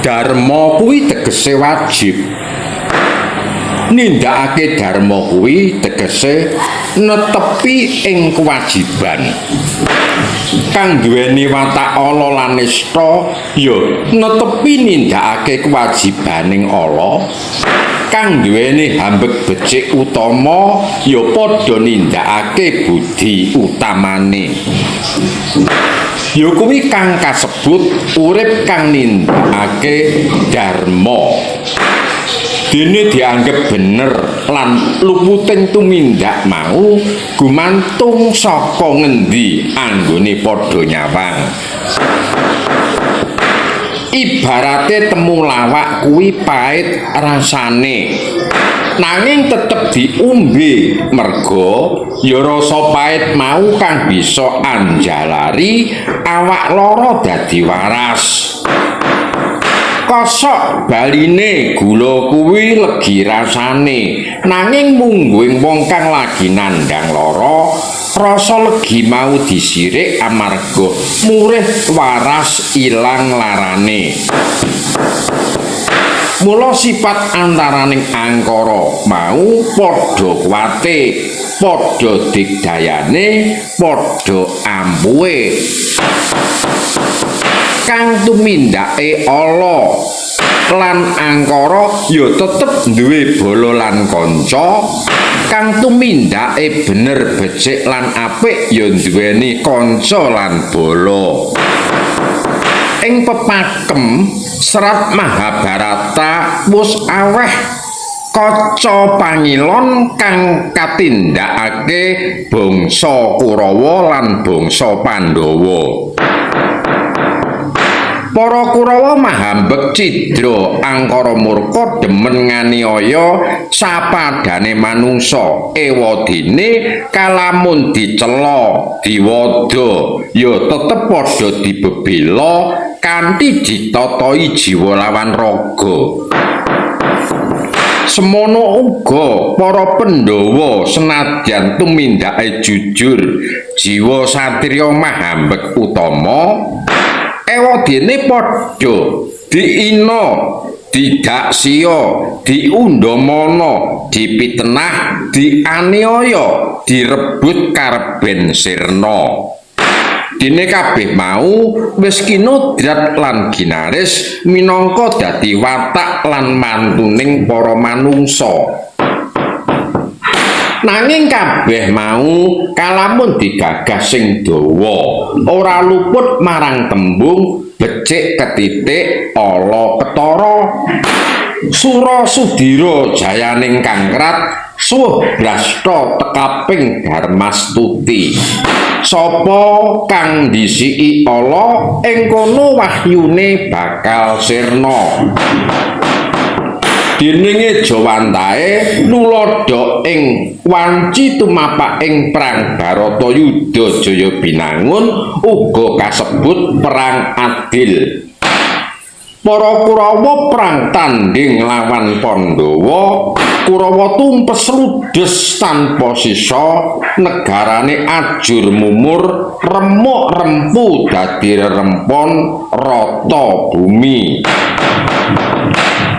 Dharma kuwi tegese wajib. Nindakake dharma kuwi tegese netepi ing kewajiban. Kang duweni watak ala lan nista ya netepi nindakake kewajibaning ala. Kang duweni hambeg becik utama ya padha nindakake budi utamane. Ya kuwi kang kasebut urip kang nindakake dharma. Dene dianggep bener lan luputing tumindak mau gumantung saka ngendi anggone padha nyawang. Ibarate temulawak kuwi pait rasane, nanging tetep diombe merga ya rasa pait mau kang bisa anjalari awak lara dadi waras. Kosok baline gula kuwi legi rasane, nanging mungguing wong kang lagi nandhang lara, rasa legi mau disirik amarga murih waras ilang larane. Mula sifat antaraning angkara mau padha kuwate, padha digdayane, padha ampuhe. Kang tumindake ala lan angkara ya tetep duwe bala lan kanca. Kang tumindake bener becik lan apik ya duweni kanca lan bala. Ing pepakem serat Mahabharata wus aweh kaca pangilon kang katindakake bangsa Kurawa lan bangsa Pandhawa. Para Kurawa mahambek cidra angkara murka demen nganiaya sapadane manungsa. Ewadene kalamun dicela, diwada, ya tetep padha dibebela kanthi ditatai jiwa lawan raga. Semono uga para Pandhawa senadyan tumindake jujur, jiwa satriya mahambek utama, ewadene padha diina, didaksiya, diundhamana, dipitenah, dianiaya, direbut karben sirna. Dene kabeh mau wis kinodrat lan ginaris minangka dadi watak lan mantuning para manungsa. Nanging kabeh mau kalamun digagas sing dawa, ora luput marang tembung becik ketitik ala ketara. Sura Sudira jayaning kangkrat suwuh brasta tekaping Darmastuti. Sapa kang ndisiki ala ing kono wahyune bakal sirna. Dening Jawantahe nuladha ing wanci tumapaking perang Baratayuda Jayabinangun uga kasebut perang adil. Para Kurawa perang tandhing lawan Pandhawa, Kurawa tumpes ludes tanpa sisa, negarane ajur mumur, remuk rempu dadi rerempon rata bumi.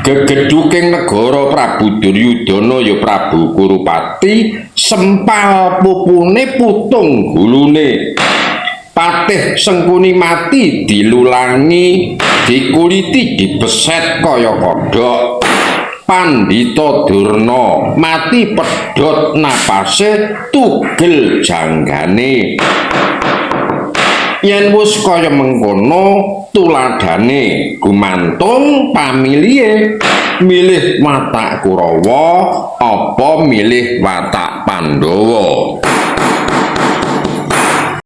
Gegedhuking negara Prabu Duryudana ya Prabu Kurupati, sempal pupune putung gulune. Patih Sengkuni mati dilulangi, dikuliti dibeset kaya kodhok. Pandhita Durna mati pedhot napase tugel janggane. Yen wis kaya mengkono tuladhane gumantung pamilihe, milih watak Kurawa apa milih watak Pandhawa.